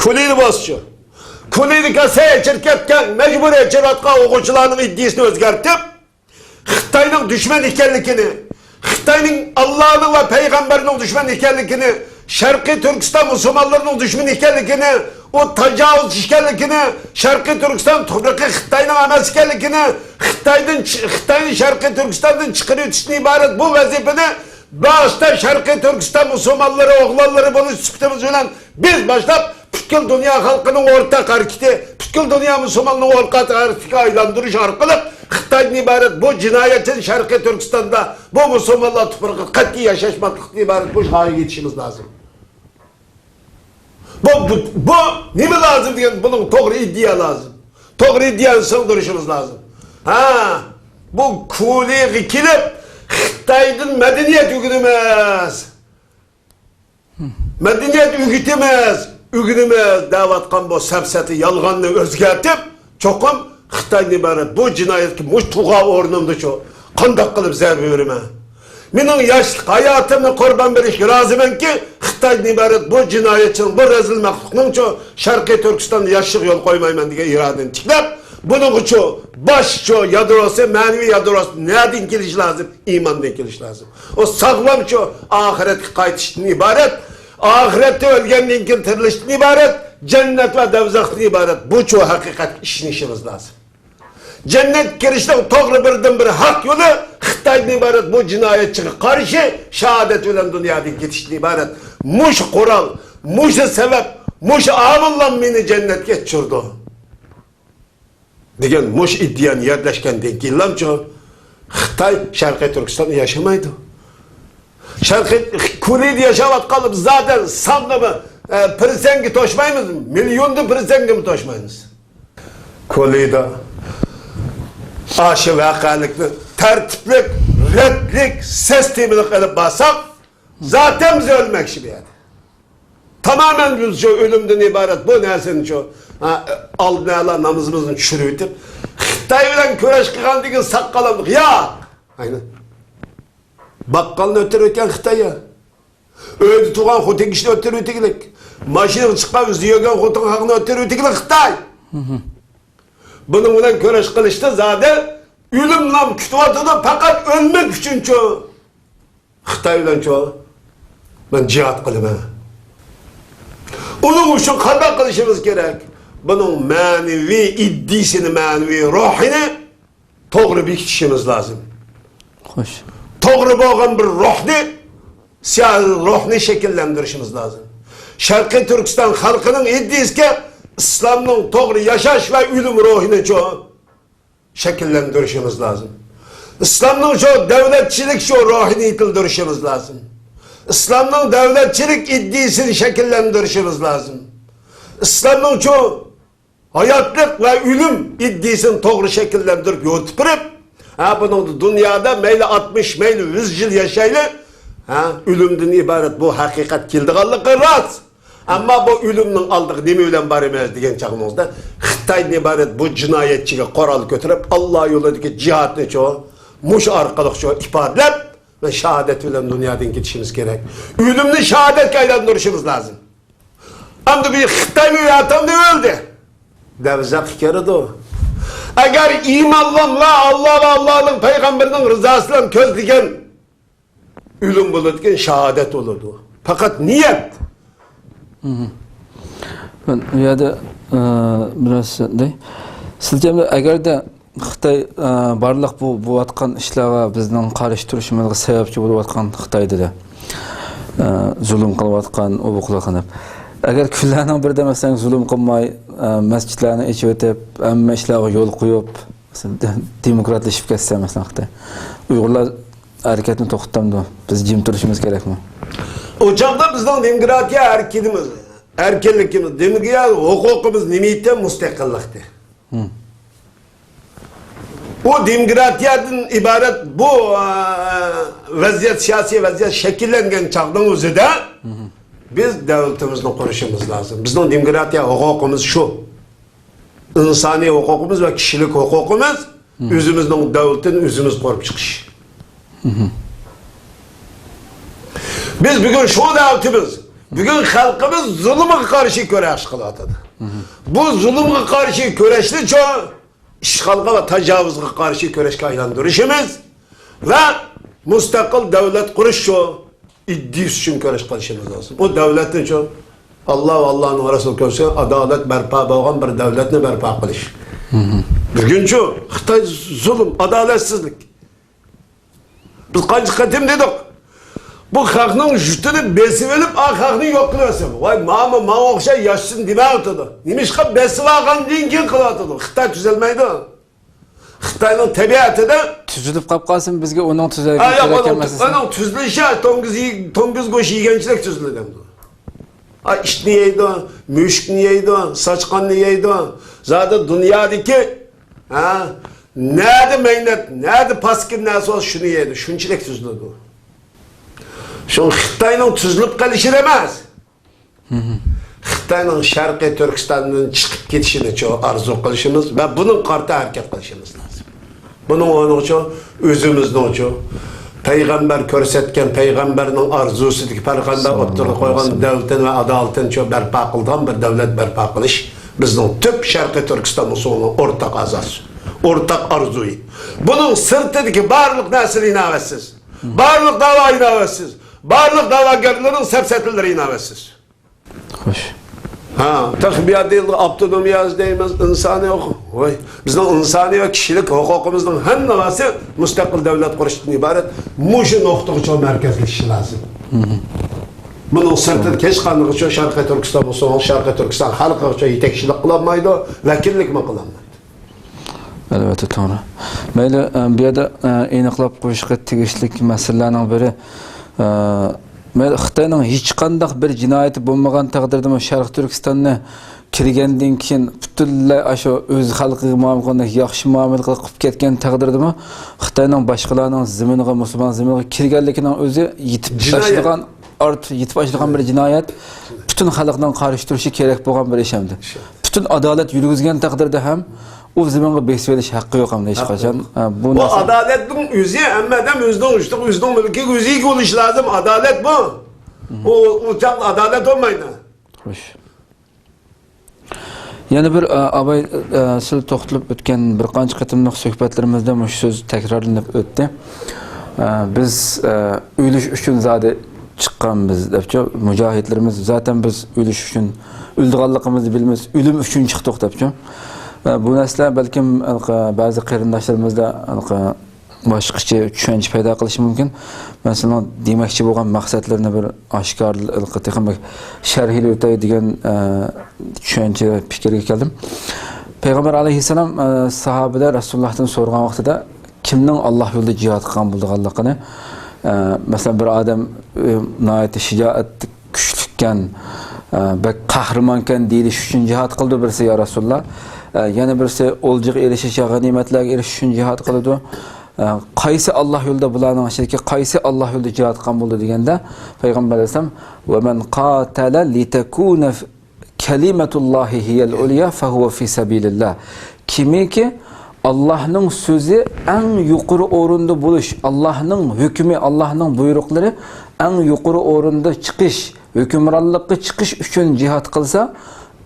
كولىدا بولسىچۇ؟ كولىدا كاسا ئېچىرىپ كەتكەن، مەجبۇرىي ئېچىرىۋاتقان ئوقۇغۇچىلارنىڭ ئىدىيىسىنى ئۆزگەرتىپ، خىتاينىڭ دۈشمەن ئىكەنلىكىنى، خىتاينىڭ ئاللانىڭ ۋە پەيغەمبەرنىڭ دۈشمەن ئىكەنلىكىنى، شەرقىي تۈركىستان مۇسۇلمانلىرىنىڭ دۈشمىنى ئىكەنلىكىنى، ئۇ تاجاۋۇزچى ئىكەنلىكىنى، شەرقىي تۈركىستان تۇپرىقى خىتاينىڭ ئەمەس ئىكەنلىكىنى، خىتايدىن چى-، خىتاينى شەرقىي تۈركىستاندىن چىقىرىۋېتىشتىن ئىبارەت بۇ ۋەزىپىنى باشتا شەرقىي تۈركىستان مۇسۇلمانلىرى ئوغلانلىرى بولۇش سۈپىتىمىز بىلەن بىز باشلاپ، پۈتكۈل دۇنيا خەلقىنىڭ ئورتاق ھەرىكىتى، پۈتكۈل دۇنيا مۇسۇلمانلىرىنىڭ ئورتاق ھەرىكىتىگە ئايلاندۇرۇش ئارقىلىق خىتايدىن ئىبارەت بۇ جىنايەتچىنى شەرقىي تۈركىستاندا بۇ مۇسۇلمانلار تۇپرىقىدا قەتئىي ياشاشماسلىقتىن ئىبارەت بۇ ھالغا يېتىشىمىز لازىم. بۇ، بۇ، بۇ نېمە لازىم دېگەن، بۇنىڭ توغرا ئىدىيە لازىم. توغرا ئىدىيەنى سىڭدۈرۈشىمىز لازىم. ھە، بۇ كولىغا كېلىپ، خىتايدىن مەدەنىيەت ئۆگىنىمىز. مەدەنىيەت ئۆگىتىمىز، ئۆگىنىمىز دەۋاتقان بۇ سەپسەتە يالغاننى ئۆزگەرتىپ، چوقۇم خىتايدىن ئىبارەت بۇ جىنايەتكە مۇشۇ تۇغا ئورنۇمدىچۇ قانداق قىلىپ زەربە بېرىمەن؟ مېنىڭ ياشلىق ھاياتىمنى قۇربان بېرىشكە رازىمەنكى، خىتايدىن ئىبارەت بۇ جىنايەتچىنىڭ، بۇ رەزىل مەخلۇقنىڭچۇ شەرقىي تۈركىستاندا ياشىشىغا يول قويمايمەن دېگەن ئىرادىنى تىكلەپ، بۇنىڭغىچۇ باشچۇ يادروسى، مەنىۋى يادروسى نەدىن كېلىشى لازىم؟ ئىماندىن كېلىشى لازىم. ئۇ ساغلامچۇ ئاخىرەتكە قايتىشتىن ئىبارەت، ئاخىرەتتە ئۆلگەندىن كېيىن تىرىلىشتىن ئىبارەت، جەننەت ۋە دوزاختىن ئىبارەت. بۇچۇ ھەقىقەتكە ئىشىنىشىمىز لازىم. جەننەتكە كىرىشنىڭ توغرا بىردىنبىر ھەق يولى خىتايدىن ئىبارەت بۇ جىنايەتچىگە قارشى شاھادەت بىلەن دۇنيادىن كېتىشتىن ئىبارەت. مۇشۇ قورال، مۇشۇ سەۋەب، مۇشۇ ئامىللار مېنى جەننەتكە يەتكۈزىدۇ دېگەن مۇشۇ ئىدىيەنى يەرلەشكەندىن كېيىنلامچۇ خىتاي شەرقىي تۈركىستاندا ياشىمايدۇ. شەرقىي كورېيىدە ياشاۋاتقانلار بىز زادەن ساندا بىر، ئە، پىرسەنتكە توشمايمىز، مىليوندا پىرسەنتكىمۇ توشمايمىز. كورېيىدا ئاشۇ ۋەقەلىكنى تەرتىپلىك، رەتلىك، سىستېمىلىق ئېلىپ بارساق، زادەن بىز ئۆلمەكچى بۇ يەردە. تامامەن بىز شۇ ئۆلۈمدىن ئىبارەت بۇ نەرسىنى شۇ، ھە، ئالدىن ئەلا نامىزىمىزنى چۈشۈرۈۋېتىپ، خىتاي بىلەن كۈرەش قىلغاندىن كېيىن ساق قالامدۇق؟ ياق. ئاينى. باققالنى ئۆلتۈرۈۋەتكەن خىتاي يا. ئۆيدە تۇرغان خوتۇن كىشىنى ئۆلتۈرۈۋېتىگلىك. ماشىنىغا چىققان ئۆزى يۈرگەن خوتۇن خەقنى ئۆلتۈرۈۋېتىگلىك خىتاي. بۇنىڭ بىلەن كۈرەش قىلىشتا زادى ئۆلۈملا كۈتۈۋاتىدۇ، پەقەت ئۆلمەك ئۈچۈنچۇ. خىتاي بىلەنچۇ، مەن جىھاد قىلىمەن. ئۇنىڭ ئۈچۈن قانداق قىلىشىمىز كېرەك؟ بۇنىڭ مەنىۋى ئىدىيىسىنى، مەنىۋى روھىنى توغرا بېكىتىشىمىز لازىم. خوش. توغرا بولغان بىر روھنى، سىياسىي روھنى شەكىللەندۈرۈشىمىز لازىم. شەرقىي تۈركىستان خەلقىنىڭ ئىدىيىسىگە ئىسلامنىڭ توغرا ياشاش ۋە ئۆلۈم روھىنىچۇ شەكىللەندۈرۈشىمىز لازىم. ئىسلامنىڭ شۇ دەۋلەتچىلىك شۇ روھىنى يېتىلدۈرۈشىمىز لازىم. ئىسلامنىڭ دەۋلەتچىلىك ئىدىيىسىنى شەكىللەندۈرۈشىمىز لازىم. ئىسلامنىڭ شۇ ھاياتلىق ۋە ئۆلۈم ئىدىيىسىنى توغرا شەكىللەندۈرۈپ يورۇتۇپ بېرىپ، ھە، بۇنىڭدا دۇنيادا مەيلى ئاتمىش، مەيلى يۈز يىل ياشايلى، ھە، ئۆلۈمدىن ئىبارەت بۇ ھەقىقەت كېلىدىغانلىقى راست. ئەمما بۇ ئۆلۈمنىڭ ئالدىغا نېمە بىلەن بارىمىز دېگەن چاغىمىزدا، خىتايدىن ئىبارەت بۇ جىنايەتچىگە قورال كۆتۈرۈپ، ئاللا يولىدىكى جىھادنى شۇ، مۇشۇ ئارقىلىق شۇ ئىپادىلەپ، شاھادەت بىلەن دۇنيادىن كېتىشىمىز كېرەك. ئۆلۈمنى شاھادەتكە ئايلاندۇرۇشىمىز لازىم. ئەمدى بۇ خىتايمۇ ئاتامدى ئۆلدى. دوزاخقا كىرىدۇ. ئەگەر ئىمانلانلا ئاللا ۋە ئاللانىڭ پەيغەمبىرىنىڭ رىزاسى بىلەن كۆزلىگەن ئۆلۈم بولىدىكەن، شاھادەت بولىدۇ. پەقەت نىيەت. مەن ئۇ يەردە، ئە، بىر نەرسە دەي. سىلچەمدە ئەگەردە خىتاي، ئە، بارلىق بۇ بولۇۋاتقان ئىشلارغا بىزنىڭ قارشى تۇرۇشىمىزغا سەۋەبچى بولۇۋاتقان خىتاي دېدى. ئە، زۇلۇم قىلىۋاتقان، ئۇ بۇ قىلىۋاتقان دەپ. ئەگەر كۈنلەرنىڭ بىرىدە، مەسىلەن، زۇلۇم قىلماي، ئە، مەسچىتلەرنى ئېچىۋېتىپ، ھەممە ئىشلارغا يول قويۇپ، مەسىلەن، دې-، دېموكراتلىشىپ كەتسە، مەسىلەن، خىتاي. ئۇيغۇرلار ھەرىكەتنى توختىتامدۇ؟ بىز جىم تۇرۇشىمىز كېرەكمۇ؟ ئۇ چاغدا بىزنىڭ دېموكراتىيە ھەرىكىتىمىز، ئەركىنلىكىمىز، دېموكراتىيە ھوقۇقىمىز نېمە ئىدى؟ مۇستەقىللىقتى. ھىم. بۇ دېموكراتىيەدىن ئىبارەت بۇ، ئە، ۋەزىيەت، سىياسىي ۋەزىيەت شەكىللەنگەن چاغنىڭ ئۆزىدە بىز دۆلىتىمىزنى قۇرۇشىمىز لازىم. بىزنىڭ دېموكراتىيە ھوقۇقىمىز شۇ. ئىنسانىي ھوقۇقىمىز ۋە كىشىلىك ھوقۇقىمىز ئۆزىمىزنىڭ دۆلىتىنى ئۆزىمىز قۇرۇپ چىقىش. بىز بۈگۈن شۇ دەۋېتىمىز. بۈگۈن خەلقىمىز زۇلۇمغا قارشى كۈرەش قىلىۋاتىدۇ. بۇ زۇلۇمغا قارشى كۈرەشنىچۇ ئىشغالغا ۋە تاجاۋۇزغا قارشى كۈرەشكە ئايلاندۇرۇشىمىز ۋە مۇستەقىل دۆلەت قۇرۇشچۇ ئىدىيىسى ئۈچۈن كۈرەش قىلىشىمىز لازىم. بۇ دۆلەتنىچۇ، ئاللا ۋە ئاللانىڭ رەسۇلى كۆرسە، ئادالەت بەرپا بولغان بىر دۆلەتنى بەرپا قىلىش. بۈگۈنچۇ خىتاي زۇلۇم، ئادالەتسىزلىك. بىز قانچە قېتىم دېدۇق، بۇ خەقنىڭ يۇرتىنى بېسىۋېلىپ، ئا، خەقنى يوق قىلىۋەتسە، ۋاي، ماما، ماڭا ئوخشاش ياشىسۇن دېمەيۋاتىدۇ. نېمىشقا؟ بېسىۋالغاندىن كېيىن قىلىۋاتىدۇ. خىتاي تۈزەلمەيدۇ. خىتاينىڭ تەبىئەتىدە تۈزۈلۈپ قاپ قالسىمۇ، بىزگە ئۇنىڭ تۈزەلگۈسى ئا، ياق، كېرەك ئۇنىڭ، ئەمەس. ئۇنىڭ تۈزۈلۈشى، توڭگۇز يېگ-، توڭگۇز گۆش يېگەنچىلىك تۈزۈلىدۇ. ئا، ئىتنى يەيدۇ، مۈشۈكنى يەيدۇ، ساچقاننى يەيدۇ. زادى دۇنيادىكى، ھە، نەدە مەينەت، نەدە پاسكىنا نەرسە بولسا، شۇنى يەيدۇ. شۇنچىلىك تۈزۈلىدۇ. شۇڭا خىتاينىڭ تۈزۈلۈپ قېلىشىدا ئەمەس، خىتاينىڭ شەرقىي تۈركىستاندىن چىقىپ كېتىشىنىچۇ ئارزۇ قىلىشىمىز ۋە بۇنىڭغا قارىتا ھەرىكەت قىلىشىمىز لازىم. بۇنىڭ ئورنىغىچۇ ئۆزىمىزنىڭچۇ پەيغەمبەر كۆرسەتكەن، پەيغەمبەرنىڭ ئارزۇسىدىكى، پەيغەمبەر ئوتتۇرىغا قويغان دۆلىتىنى ۋە ئادالىتىنىچۇ بەرپا قىلىدىغان بىر دۆلەت بەرپا قىلىش بىزنىڭ تۈپ شەرقىي تۈركىستان مۇسۇلمانلىرىنىڭ ئورتاق ئەزاسى، ئورتاق ئارزۇيى. بۇنىڭ سىرتىدىكى بارلىق نەرسىلەر ئىناۋەتسىز. بارلىق داۋا ئىناۋەتسىز. بارلىق داۋاگەرلەرنىڭ سەپسەتىلىرى ئىناۋەتسىز. خوش. ھە، تېخى بۇ يەردە ئاپتونومىيە دەيمىز، ئىنسانىي ھوقۇق. ۋاي، بىزنىڭ ئىنسانىي ۋە كىشىلىك ھوقۇقىمىزنىڭ ھەممىسى مۇستەقىل دۆلەت قۇرۇشتىن ئىبارەت مۇشۇ نۇقتىغىچۇ مەركەزلىشىشى لازىم. بۇنىڭ سىرتىدا ھېچقاندىغىچۇ شەرقىي تۈركىستان بولسۇن، شەرقىي تۈركىستان خەلقىگىچۇ يېتەكچىلىك قىلالمايدۇ، ۋەكىللىكمۇ قىلالمايدۇ. ئەلۋەتتە، توغرا. مەيلى، ئە، بۇ يەردە، ئە، ئېنىقلاپ قويۇشقا تېگىشلىك مەسىلىلەرنىڭ بىرى، ئە، مەيلى، خىتاينىڭ ھېچقانداق بىر جىنايىتى بولمىغان تەقدىردىمۇ، شەرقىي تۈركىستاننى كىرگەندىن كېيىن پۈتۈنلەي ئاشۇ ئۆز خەلقىگە مۇئامىلە قىلغاندەك ياخشى مۇئامىلە قىلىپ قىلىپ كەتكەن تەقدىردىمۇ، خىتاينىڭ باشقىلارنىڭ زېمىنىغا، مۇسۇلمان زېمىنىغا كىرگەنلىكىنىڭ ئۆزى يېتىپ جىنايەت. تاشلىغان ئارت-، يېتىپ ئاشىدىغان بىر جىنايەت، پۈتۈن خەلقنىڭ قارشى تۇرۇشى كېرەك بولغان بىر ئىش ئەمدى. پۈتۈن ئادالەت يۈرگۈزگەن تەقدىردە ھەم ئۇ زېمىنغا بېسىۋېلىش ھەققى يوق ئەمدى ھېچقاچان. ھە، بۇ بۇ نەرسە ئادالەتنىڭ ئۆزى، ھەممە ئادەم ئۆزىنىڭ يۇرتىغا، ئۆزىنىڭ مۈلكىگە ئۆزى ئىگە بولۇشى لازىم. ئادالەت بۇ. ئۇ، ئۇ چاغدا ئادالەت بولمايدۇ. خوش. يەنە بىر، ئە، ئاباي، ئە، سىز توختىلىپ ئۆتكەن بىر قانچە قېتىملىق سۆھبەتلىرىمىزدە مۇشۇ سۆز تەكرارلىنىپ ئۆتتى. ئە، بىز، ئە، ئۆلۈش ئۈچۈن زادى چىققانمىز دەپچۇ، مۇجاھىدلىرىمىز زاتەن بىز ئۆلۈش ئۈچۈن، ئۆلىدىغانلىقىمىزنى بىلىمىز، ئۆلۈم ئۈچۈن چىقتۇق دەپچۇ. ئە، بۇ نەرسىلەر بەلكىم ھېلىقى بەزى قېرىنداشلىرىمىزدا ھېلىقى باشقىچە چۈشەنچە پەيدا قىلىشى مۇمكىن. مەن سىلەرنىڭ دېمەكچى بولغان مەقسەتلىرىنى بىر ئاشكارىلىق، تېخىمۇ شەرھلىۋېتەي دېگەن، ئە، چۈشەنچە پىكىرگە كەلدىم. پەيغەمبەر ئەلەيھىسسالام، ئە، ساھابىلەر رەسۇلۇللاھتىن سورىغان ۋاقتىدا كىمنىڭ ئاللاھ يولىدا جىھاد قىلغان بولىدىغانلىقىنى، ئە، مەسىلەن، بىر ئادەم، ئە، ناھايىتى شىجائەتلىك، كۈچلۈككەن، ئە، بەك قەھرىمانكەن دېيىلىش ئۈچۈن جىھاد قىلىدۇ بىرسى، يا رەسۇلاللا. ئە، يەنە بىرسى ئولجىغا ئېرىشىش يا غەنىيمەتلەرگە ئېرىشىش ئۈچۈن جىھاد قىلىدۇ. ئە، قايسى ئاللاھ يولىدا، بۇلارنىڭ ئىچىدىكى قايسى ئاللاھ يولىدا جىھاد قىلغان بولىدۇ دېگەندە، پەيغەمبەر ئەلەيھىسسالام، «وَمَنْ قَاتَلَ لِتَكُونَ كَلِمَةُ اللَّهِ هِيَ الْعُلْيَا فَهُوَ فِي سَبِيلِ اللَّهِ.» كىمكى ئاللاھنىڭ سۆزى ئەڭ يۇقىرى ئورۇندا بولۇش، ئاللاھنىڭ ھۆكمى، ئاللاھنىڭ بۇيرۇقلىرى ئەڭ يۇقىرى ئورۇندا چىقىش، ھۆكۈمرانلىققا چىقىش ئۈچۈن جىھاد قىلسا،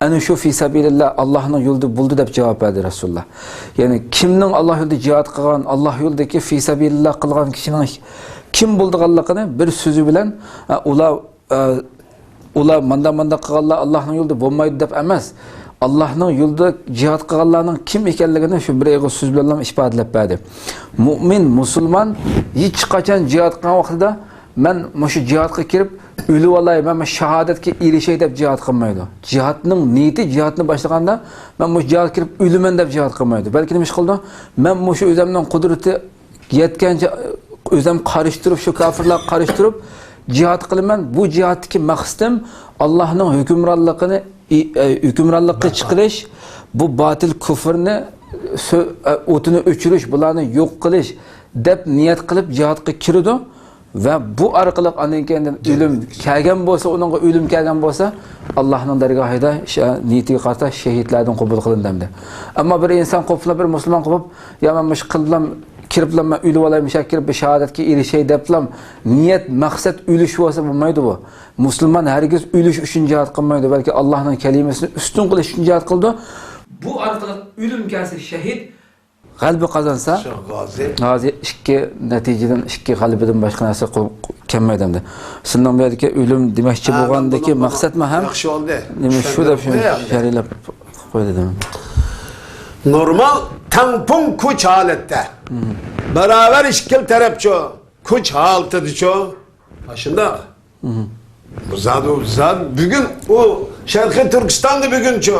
ئەنە شۇ فى سەبىلىللا، ئاللاھنىڭ يولىدا بولدى دەپ جاۋاب بەردى رەسۇلۇللا. يەنى كىمنىڭ ئاللاھ يولىدا جىھاد قىلغان، ئاللاھ يولىدىكى فى سەبىلىللا قىلغان كىشىنىڭ كىم بولىدىغانلىقىنى بىر سۆزى بىلەن، ئە، ئۇلار، ئە، ئۇلار مانداق-مانداق قىلغانلار ئاللاھنىڭ يولىدا بولمايدۇ دەپ ئەمەس، ئاللاھنىڭ يولىدا جىھاد قىلغانلارنىڭ كىم ئىكەنلىكىنى شۇ بىر ئېغىز سۆز بىلەنلا ئىپادىلەپ بەردى. مۇئمىن، مۇسۇلمان ھېچقاچان جىھاد قىلغان ۋاقتىدا مەن مۇشۇ جىھادقا كىرىپ ئۆلۈۋالاي، مەن مۇشۇ شاھادەتكە ئېرىشەي دەپ جىھاد قىلمايدۇ. جىھادنىڭ نىيىتى، جىھادنى باشلىغاندا، مەن مۇشۇ جىھادقا كىرىپ ئۆلىمەن دەپ جىھاد قىلمايدۇ. بەلكى نېمە ئىش قىلىدۇ؟ مەن مۇشۇ ئۆزۈمنىڭ قۇدرىتى يەتكەنچە ئۆزۈم قارشى تۇرۇپ، شۇ كاپىرلارغا قارشى تۇرۇپ جىھاد قىلىمەن. بۇ جىھادتىكى مەقسىتىم ئاللاھنىڭ ھۆكۈمرانلىقىنى، ئى-، ئە، ھۆكۈمرانلىققا چىقىرىش، بۇ باتىل كۇفرنى سۆ-، ئە، ئوتىنى ئۆچۈرۈش، بۇلارنى يوق قىلىش دەپ نىيەت قىلىپ جىھادقا كىرىدۇ. ۋە بۇ ئارقىلىق ئاندىن كېيىن ئۆلۈم كەلگەن بولسا، ئۇنىڭغا ئۆلۈم كەلگەن بولسا، ئاللاھنىڭ دەرگاھىدا ش-، نىيىتىگە قارىتا شېھىتلەردىن قوبۇل قىلىندى. ئەمما بىر ئىنسان قوپۇپلا، بىر مۇسۇلمان قوپۇپ، يا مەن مۇشۇ قىلىپلا، كىرىپلا مەن ئۆلۈۋالاي، مۇشۇ يەرگە كىرىپ بىر شاھادەتكە ئېرىشەي دەپلا نىيەت، مەقسەت ئۆلۈش بولسا بولمايدۇ بۇ. مۇسۇلمان ھەرگىز ئۆلۈش ئۈچۈن جىھاد قىلمايدۇ، بەلكى ئاللاھنىڭ كەلىمىسىنى ئۈستۈن قىلىش ئۈچۈن جىھاد قىلىدۇ. بۇ ئارقىلىق ئۆلۈم كەلسە شېھىت، غەلىبە قازانسا، شۇ غازى. غازى ئىككى نەتىجىدىن، ئىككى غەلىبىدىن باشقا نەرسە قىلىپ كەلمەيدۇ ئەمدى. سىلىنىڭ بۇ يەردىكى ئۆلۈم دېمەكچى ھە، بولغاندىكى مەقسەتمۇ ھەم ياخشى بولدى. نېمە شۇ دەپ شۇنى شەرھلەپ قويدى دېمەم. نورمال تەڭپۇڭ كۈچ ھالەتتە. باراۋەر ئىككىلا تەرەپچۇ، كۈچ ھالىتىدىچۇ. شۇنداق. بۇ زادى، زادى بۈگۈن ئۇ شەرقىي تۈركىستاندا بۈگۈنچۇ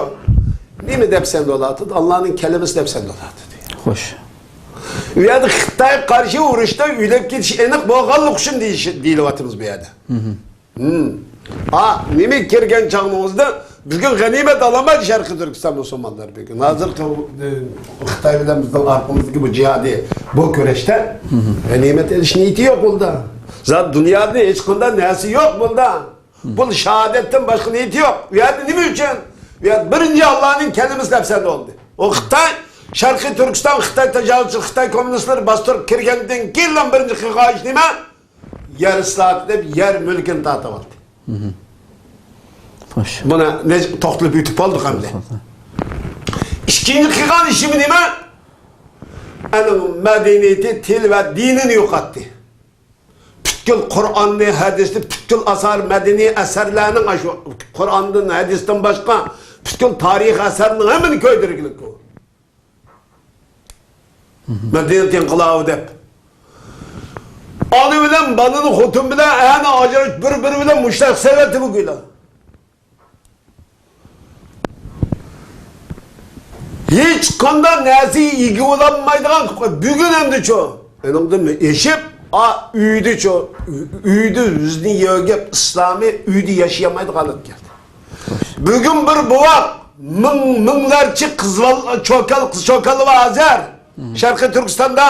نېمە دەپسەندە بولاتىدۇ؟ ئاللانىڭ كەلىمىسى دەپسەندە بولاتىدۇ. خوش. ئۇ يەردە خىتايغا قارشى ئۇرۇشتا ئۆلۈپ كېتىش ئېنىق بولغانلىقى ئۈچۈن دېيىش-، دېيىلىۋاتىمىز بۇ يەردە. ھا، نېمە كىرگەن چاغىمىزدا بۈگۈن غەنىيمەت ئالالمايدۇ شەرقىي تۈركىستان مۇسۇلمانلىرى بۈگۈن. ھازىر خىتاي بىلەن بىزنىڭ ئارقىمىزدىكى بۇ جىھادىي، بۇ كۈرەشتە غەنىيمەت ئېلىش نىيىتى يوق بولدى. زادى دۇنيادا ھېچقانداق نەرسە يوق بولدى. بۇ شاھادەتتىن باشقا نىيىتى يوق. ئۇ يەردە نېمە ئۈچۈن؟ ئۇ يەردە بىرىنچى ئاللانىڭ كەلىمىسى دەپسەندە بولدى. ئۇ خىتاي، شەرقىي تۈركىستان، خىتاي تاجاۋۇزچى، خىتاي كوممۇنىستلىرى باستۇرۇپ كىرگەندىن كېيىنلا بىرىنچى قىلغان ئىش نېمە؟ يەر ئىسلاھاتى دەپ يەر مۈلكىنى تارتىۋالدى. خوش. بۇنى نە-، توختىلىپ ئۆتۈپ بولدۇق ئەمدى. ئىككىنچى قىلغان ئىشىمۇ نېمە؟ ئەنە مەدەنىيىتى، تىل ۋە دىنىنى يوقاتتى. پۈتكۈل قۇرئاننى، ھەدىسنى، پۈتكۈل ئاسار مەدەنىي ئەسەرلەرنىڭ ئاشۇ قۇرئاندىن، ھەدىستىن باشقا پۈتكۈل تارىخىي ئەسەرنىڭ ھەممىنى كۆيدۈرگىلىك ئۇ. مەدەنىيەت ئىنقىلابى دەپ. ئانا بىلەن بالىنى خوتۇن بىلەن ئەرنى ئاجرىتىپ بىر-بىرى بىلەن مۇشتەق سەۋەتتى بۈگۈنلەر. ھېچقانداق نەرسىگە ئىگە بولالمايدىغان بۈگۈن ئەمدىچۇ. ئۇنىڭدىن ئېشىپ، ئا، ئۆيدىچۇ، ئۆيدە ئۆزىنى يۆگەپ ئىسلامى ئۆيدە ياشىيالمايدىغان ھالەتكە كەلدى. بۈگۈن بىر بوۋاق، مىڭ، مىڭلارچە قىز بالا، چوكان، قىز چوكانلار بار ھازىر. شەرقىي تۈركىستاندا.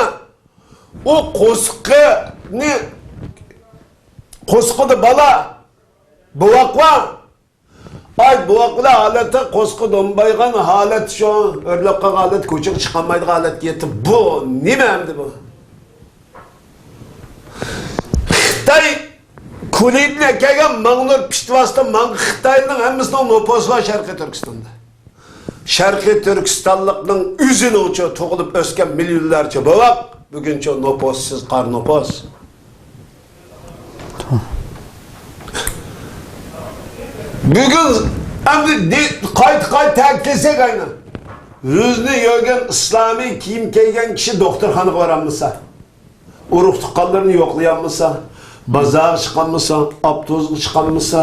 ئۇ قورسىقىنى، قورسىقىدا بالا، بوۋاق بار. ئاي، بوۋاق بىلەن ھالەتتە قورسىقى دومبايغان ھالەت شۇ، ئۆرلەپ قالغان ھالەت، كوچىغا چىقالمايدىغان ھالەتكە يەتتى. بۇ نېمە ئەمدى بۇ؟ خىتاي كۇلىدىن ئەكەلگەن ماڭنۇر پىتۋاستا ماڭ خىتاينىڭ ھەممىسىنىڭ نوپۇسى بار شەرقىي تۈركىستاندا. شەرقىي تۈركىستانلىقنىڭ ئۆزىنىڭچۇ تۇغۇلۇپ ئۆسكەن مىليونلارچە بوۋاق بۈگۈنچۇ نوپۇسسىز، قارا نوپۇس. بۈگۈن ئەمدى نى-، قايتا قايتا تەكىتلىسەك ئاينا. ئۆزىنى يۆگەن ئىسلامىي كىيىم كىيگەن كىشى دوختۇرخانىغا بارالمىسا، ئۇرۇق تۇغقانلىرىنى يوقلىيالمىسا، بازارغا چىقالمىسا، ئاپتوبۇسقا چىقالمىسا.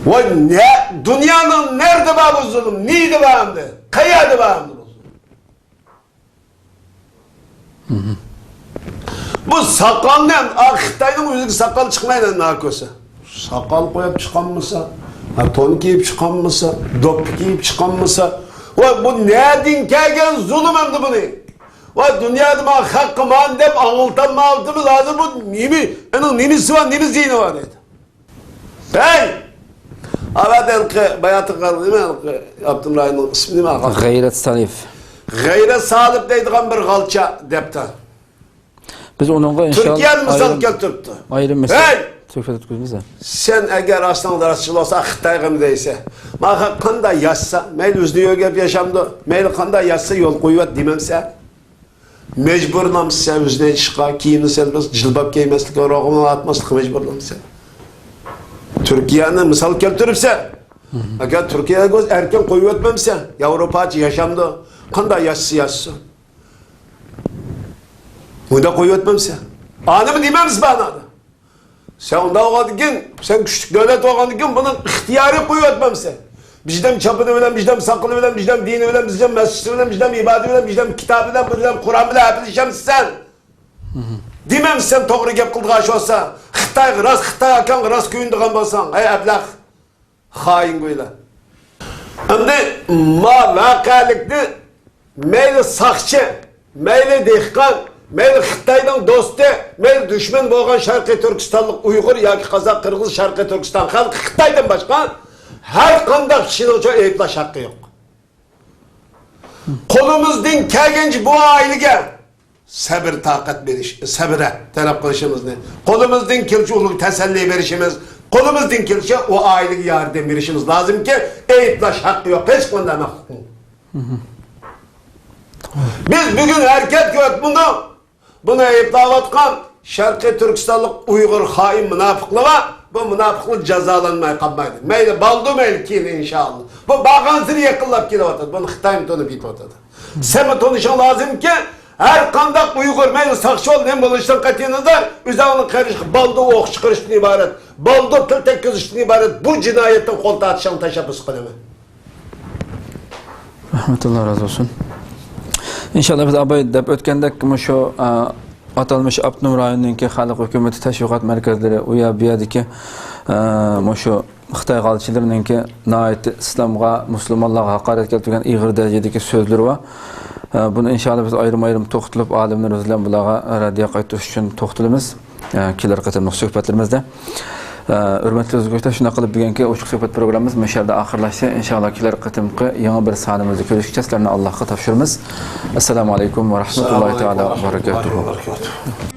ۋاي، نە، دۇنيانىڭ نەردە بار بۇ زۇلۇم؟ نېدە بار ئەمدى؟ قەيەردە بار ئەمدى بۇ زۇلۇم؟ بۇ ساقالنى، ئا، خىتاينىڭ ئۆزىگە ساقال چىقمايدۇ، ناكوسا. ساقال قويۇپ چىقالمىسا، ھە، تون كىيىپ چىقالمىسا، دوپپا كىيىپ چىقالمىسا، ۋاي، بۇ نەدىن كەلگەن زۇلۇم ئەمدى بۇنى؟ ۋاي، دۇنيادا مانا خەققە مانا دەپ ئاڭلىتالمايۋاتىمىز، ھازىر بۇ نېمە، ئۇنىڭ نېمىسى بار، نېمە زىيىنى بار دەيدۇ. ھەي! ئەۋەتە ھېلىقى باياتىغا نېمە، ھېلىقى ئابدۇم رايىمنىڭ ئىسمى نېمە؟ غەيرەت سالىف. غەيرەت سالىپ دەيدىغان بىر غالچا دەپتۇ. بىز ئۇنىڭغا ئىنشاللا تۈركىيەنى مىسال ئايرىم-، كەلتۈرۈپتۇ. ئايرىم مەسىلە ھەي! سۆھبەت ئۆتكۈزىمىز. سەن ئەگەر راستىڭ راستچىل بولسا خىتايغىمۇ دەيسەن. مانا خەق قانداق ياشىسا، مەيلى ئۆزىنى يۆگەپ ياشامدۇ، مەيلى قانداق ياشىسا يول قويۇۋەت دېمەمسەن. مەجبۇرلامسەن ئۆزىنى ئېچىشقا، كىيىمنى سەلمەس، جىلباب كىيمەسلىككە، روغۇننى ئاتماسلىققا مەجبۇرلامسەن. تۈركىيەنى مىسال كەلتۈرۈپسەن. ئەگەر تۈركىيەگە ئۆز ئەركىن قويۇۋەتمەمسەن، ياۋروپاچە ياشامدۇ، قانداق ياشىسا ياشىسۇن. ئۇنداق قويۇۋەتمەمسەن. ئانىمۇ دېمەمسىز بانادا. سەن ئۇنداق بولغاندىكىن، سەن كۈچلۈك دۆلەت بولغاندىكىن، بۇنىڭ ئىختىيارىي قويۇۋەتمەمسەن. بىزدەم چاپىنى بىلەن، بىزدەم ساقىلى بىلەن، بىزدەم دىنى بىلەن، بىزدەم مەسچىتى بىلەن، بىزدەم ئىبادىتى بىلەن، بىزدەم كىتابى بىلەن، بىزدەم قۇرئان بىلەن ھەپىلىشەمسەن؟ دېمەمسەن، توغرا گەپ قىلىدىغان ئىش بولسا. خىتايغا راست، خىتاي ئاكاڭغا راست كۆيۈنىدىغان بولساڭ، ھەي ئەبلەخ. خائىنگويلار. ئەمدى ما ۋەقەلىكنى مەيلى ساقچى، مەيلى دېھقان، مەيلى خىتاينىڭ دوستى، مەيلى دۈشمەن بولغان شەرقىي تۈركىستانلىق ئۇيغۇر ياكى قازاق، قىرغىز، شەرقىي تۈركىستان خەلقى خىتايدىن باشقا ھەر قانداق كىشىنىڭچۇ ئەيىبلەش ھەققى يوق. قولىمىزدىن كەلگەنچە بۇ ئائىلىگە سەبىر، تاقەت بېرىش، سەبرە تەلەپ قىلىشىمىزنى، قولىمىزدىن كېلىشىچە ئۇلارغا تەسەللى بېرىشىمىز، قولىمىزدىن كېلىشىچە ئۇ ئائىلىگە ياردەم بېرىشىمىز لازىمكى، ئەيىبلەش ھەققى يوق ھېچقانداق مەخلۇقنىڭ. بىز بۈگۈن ھەرىكەت كۆرۈپ مۇنۇ، بۇنى ئەيىبلەۋاتقان شەرقىي تۈركىستانلىق ئۇيغۇر خائىن مۇناپىقلىرى بار. بۇ مۇناپىقلار جازالانماي قالمايدۇ. مەيلى بالدۇر، مەيلى كېيىن ئىنشائاللا. بۇ بارغانسېرى يېقىنلاپ كېلىۋاتىدۇ. بۇنى خىتايمۇ تونۇپ يېتىۋاتىدۇ. سەنمۇ تونۇشۇڭ لازىمكى، ھەر قانداق ئۇيغۇر، مەيلى ساقچى بول، نېمە بولۇشتىن قەتئىينەزەر، ئۆزۈڭنىڭ قېرىشىغا بالدۇر ئوق چىقىرىشتىن ئىبارەت، بالدۇر تىل تەگكۈزۈشتىن ئىبارەت بۇ جىنايەتتىن قول تارتىشىڭنى تەشەببۇس قىلىمەن. رەھمەتۇللا رازى بولسۇن. ئىنشاللا بىز ئاباي دەپ ئۆتكەندەك مۇشۇ، ئا، ئاتالمىش ئاپتونوم رايوننىڭكى خەلق ھۆكۈمىتى تەشۋىقات مەركەزلىرى ئۇ يەر بۇ يەردىكى، ئا، مۇشۇ خىتاي غالچىلىرىنىڭكى ناھايىتى ئىسلامغا، مۇسۇلمانلارغا ھاقارەت كەلتۈرگەن ئېغىر دەرىجىدىكى سۆزلىرى بار. ئا، بۇنى ئىنشاللا بىز ئايرىم-ئايرىم توختىلىپ، ئالىملىرىمىز بىلەن بۇلارغا رەددىيە قايتۇرۇش ئۈچۈن توختىلىمىز. ئە، كېلەر قېتىملىق سۆھبەتلىرىمىزدە. ئە، ھۆرمەتلىك ئۆزگەرتىش، شۇنداق قىلىپ بۈگۈنكى ئوچۇق سۆھبەت پروگراممىمىز مۇشۇ يەردە ئاخىرلاشتى. ئىنشاللا كېلەر قېتىمقى يېڭى بىر سانىمىزدا كۆرۈشكىچە سىلەرنى ئاللاھقا تاپشۇرىمىز. ئەسسالامۇ ئەلەيكۇم ۋە رەھمەتۇللاھى تائالا ۋە بەرىكاتۇھۇ.